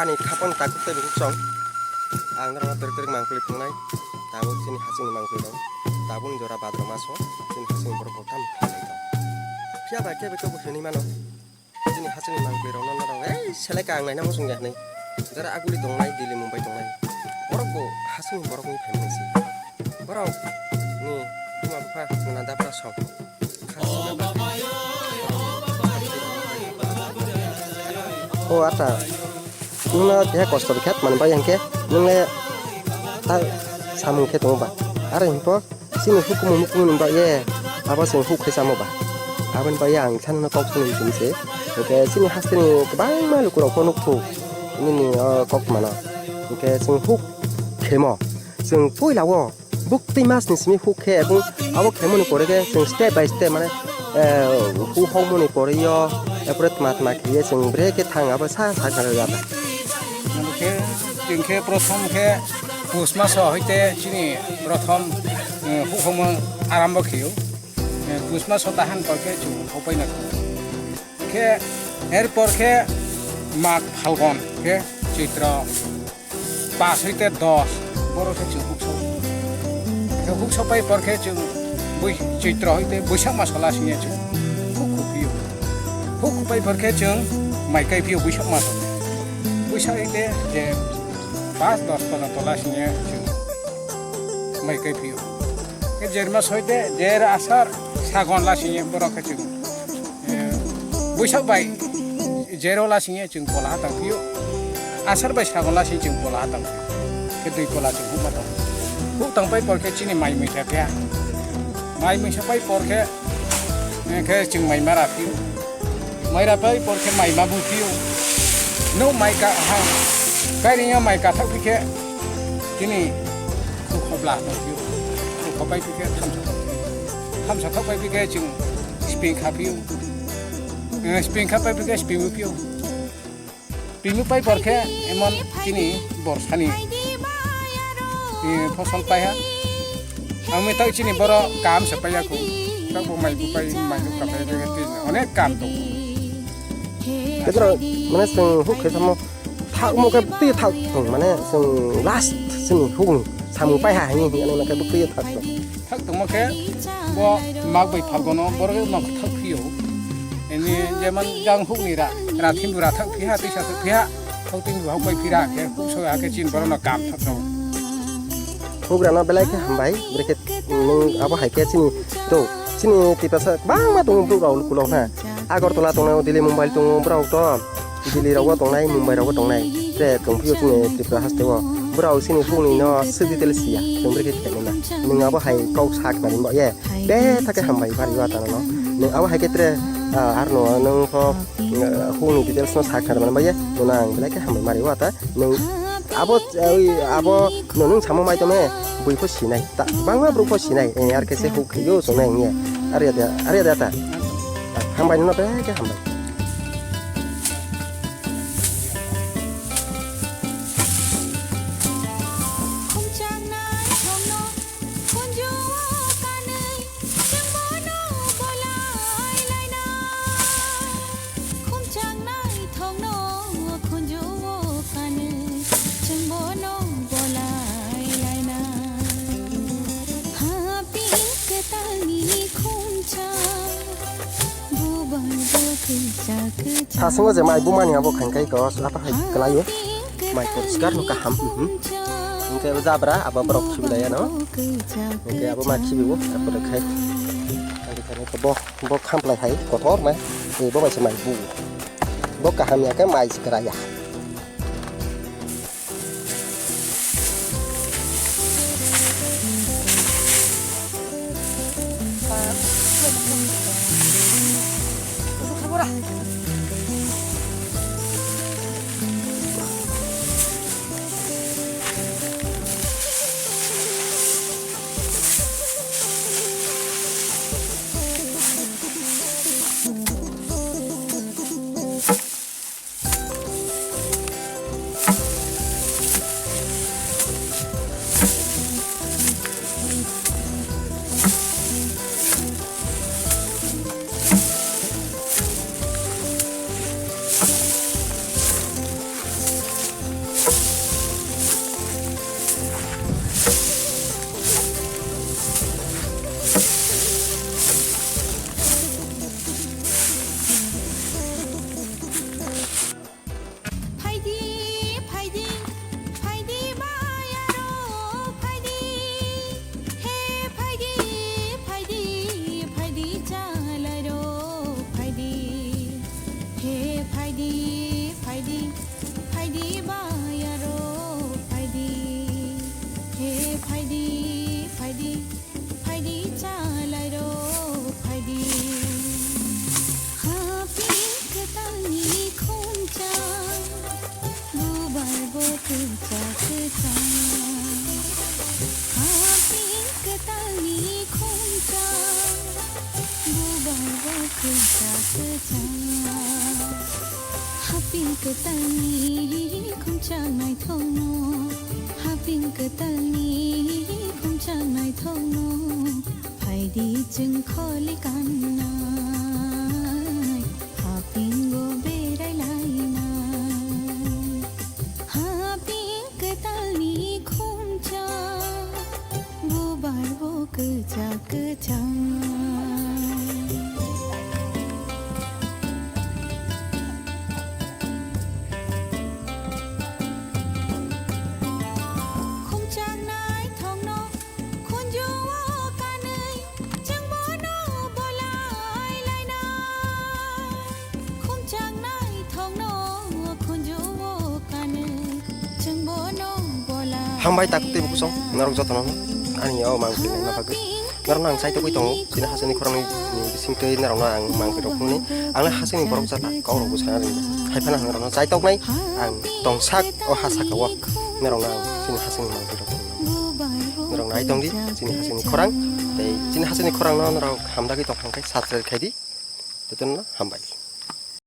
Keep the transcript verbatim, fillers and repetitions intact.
Ani khapang takhuk tei bukhuk song. Ang norokno twrwk twrwk mangpili phungnai. Tabuk chini hasingni mangpili rok. Tabukni jora Bhadra maso chini hasingni borok bo tamo khlainai tong. Phiya ba kebo kebo hinwi mano. Chini hasingni mangpili rokno norok, "Ei, selai ka ang naina muchung ya," hinwi. Jora aguli tongnai, Delhi, Mumbai tongnai. Borok bo hasingni borokni family si. Borok ni buma bupha nana dapra song. O ata, nwngno keha kosto rikha, mani bai hwnkhe nwng le ta samung khe tongo ba. Aro hinpo chini hukumu mukumu ni bagwi abo chwng huk khe chamo ba. Aboni bagwi ang sano kok sani simi se. Hwnkhe chini hasteni kwbangma lukurok pho nukthuk nini o kok mano. Hwnkhe chwng huk khemo. Chwng puila o bwktwi masni simi huk khe, ebong abo khemoni pore khe chwng step by step, mane, eh, huk hokmoni pore o, epore tma tma khiye chwng bre khe thang abo sa sa kha ya. Khe chwng khe prothom khe pus maso hoite chini prothom, eh, huk hokmon arambo khiyo. Eh, pus maso tahan kor khe chwng hopai na. Khe erpor khe Mag Phalgon khe Chitro pas hoite dos, borok khe chwng huk sao. Khe huk sopai por khe chwng bui-, Chitro hoite Buisak maso lasingye chwng huk khupio. Huk khupai por khe chwng mai kaipio Buisak maso. Buisak hoite je pas dos pojonto lasingye chwng mai kaipio. Khe Jer maso hoite Jer Asar Sagon lasingye borok khe chwng Eh, Buisak bai Jer o lasingye chwng pola ha tang phio. Asar bai Sagon lasing chwng pola ha tang phio. Khe dui pola chwng hukma tong. Huk tang pai por khe chini mai muisa khe. Mai muisa pai por khe, eh, khe chwng mai mara phio. Mai ra pai por khe mai ma bu phio. No mai ka ha. Kairing ya mai ka thak phi khe chini khobla tong phio. Khopai phi khe thamsa tong phio. Thamsa thok pai phi khe chwng Spring kha phio. Eh, spring kha pai phi khe spring phio. Spring pai por khe emon chini borsani, eh, phosol pai ha. Ang mi tak chini boro kam se pai ya ko. Tak bo mai bu pai, mai bu ka pai, pai, pai, onek kam tong. Petro, mane chwng huk khe samo thak mo khe twi thak tong, mane chwng last chini huk ni samung pai ha hini hini ano khe twi thak tong. Thak tongma khe bo Mag bai Phalgono borok no thak phio. Ini jeman jang huk ni ra, ra thin ra thak phiha, tisa thak phiha, thok tin hok bai phira khe huk so ha khe chin borok no kam thak thok. Huk rano belai khe hambai, brekhe nwng abo hai khe chini to, chini Tiprasa bangma tongo borok rok kulok na. Agartala tongnai, Delhi, Mumbai tongo borok to. Delhi rogo tongnai, Mumbai rogo tongnai, tre tongphio chini Tripura haste o. Borok chini hukni no swk detail siya, chwng bwrwi khe khenwi na. Nwng abo hai kok sak nani bo ye. Betha khe hambai bari wa tano no. Nwng abo hai khe tre, ah, arno nwng kho, ah, hukni details no sak nani bo ye. Nwng ang belai khe hambai mari wa ta. Nwng abo, oi, abo no nwng samo mai tome bui pho sinai. Ta, bangma borok pho sinai. Eh, ar khe se huk khe yo songnai ngiya. Ar ya da, ar ya da ta. Hambai no belai khe hambai. Thasingo je mai bumani abo khain kai ko apa hai kalaio. Mai poriskar no kaham, mhm. Hingke o jabra abo borok khibilai ano. Hingke abo ma khibibo, abo de khai. Ani kani ko bo, bo khamplai hai kotor mai. Ni bo mai se mai bu. Bo kaham ya ke mai sikra ya. Phaidi bayaro phaidi, he phaidi, phaidi, phaidi chalairo phaidi. Haping kwtalni khumcha, bubar bo kwcha kwcha. Haping kwtalni khumcha, bubar bo kwcha kwcha. Haping kwtalni khumcha naithokno, haping kwtalni khumcha naithokno, phaidi chwng kholi kannai, hapingo berai lainai. Haping kwtalni khumcha, bubar bo kwcha kwcha. Khumchang naithokno khunju-o kanwi, chwng bono bolai lainai. Khumchang naithokno khunju-o kanwi, chwng bono bolai. Hambai tak tei bukusong norok jotono ani o mang twi nangna bagwi. Norokno ang chaitogwi tongo, chini hasini khorangni bisingtwi norokno ang mangphi rok phunukni. Ang le hasini borok jala kok rokbo sana ringya. Hai phano ang norokno chaitoknai, ang tongsak o ha saka o norokno ang chini hasini mangphi rok phunuknai. Norok nai tongdi chini hasini khorang, tei chini hasini khorangno norok hamdagwi tongthang khe subscribe khaidi. Jotono hambai.